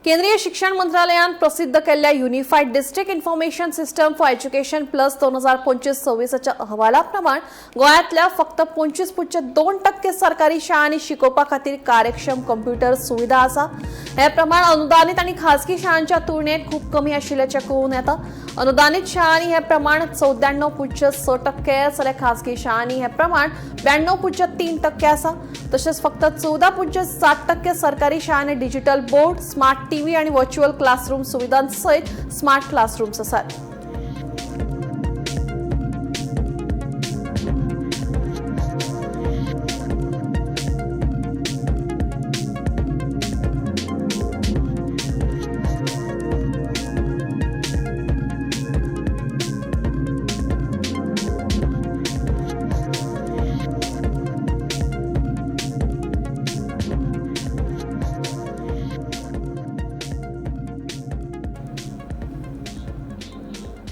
केंद्रीय शिक्षण मंत्रालयान प्रसिद्ध केल्ल्या Unified District Information System for Education Plus 2025-26च्या अहवाला प्रमाण गोंयांतल्या फक्त 25.2% सरकारी शाळांनी शिकोवपा खातीर कार्यक्षम कंप्युटर सुविधा आसा. हे प्रमाण अनुदानीत आनी खासगी शाळांच्या तुलनेत खूब कमी आशिल्ल्याचें कळून येता. अनुदानीत शाळांनी हे प्रमाण 94.6% जाल्यार खासगी शाळांनी हे प्रमाण 92.3% आसा. तशेंच फक्त 14.7% सरकारी शाळांनी डिजिटल बोर्ड, स्मार्ट टीव्ही आणि व्हर्च्युअल क्लासरूम सुविधांसयत स्मार्ट क्लासरूम्स आसात.